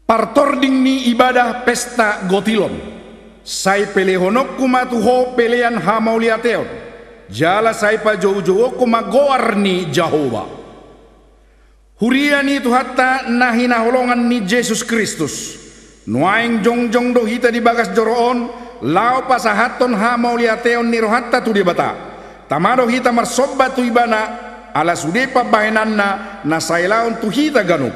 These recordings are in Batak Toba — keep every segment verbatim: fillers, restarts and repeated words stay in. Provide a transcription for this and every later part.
Partording ni ibadah pesta gotilon. Sai pelehononku ma tu ho pelean hamauliateon, jala sai pajoujouonku ma goar ni Jahowa. Huria ni Tuhanta na hinaholongan ni Jesus Kristus, nuaeng jongjong do hita di bagas joro on, laho pasahathon hamauliateon ni rohanta tu Debata. Tama do hita marsomba tu Ibana, ala sude pambahenanna na sailaon tu hita ganup.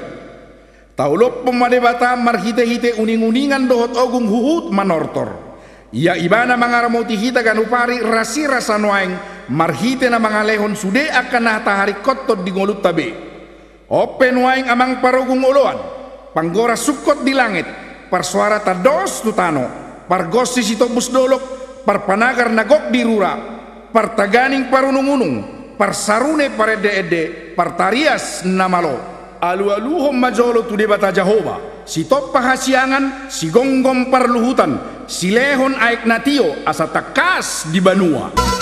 Taulomhon ma Debata marhitehite uninguningan dohot ogung huhut manortor. Ia Ibana mangaramoti hita ganup ari rasirasa nuaeng, marhite na mangalehon sude angka na taharingkothon di ngolunta be. On pe nuaeng, amang parogung oloan, panggora sungkot di langit, parsoara tandos tu tano, pargonsi sitombus dolok, parpanagar na gok di rura, partaganing parunungunung, parsarune parendeende, partarias na malo. Alualuhon ma jolo tu Debata Jahowa, sitompa hasiangan, sigomgom parluhutan, silehon aek na tio asa tangkas di banua.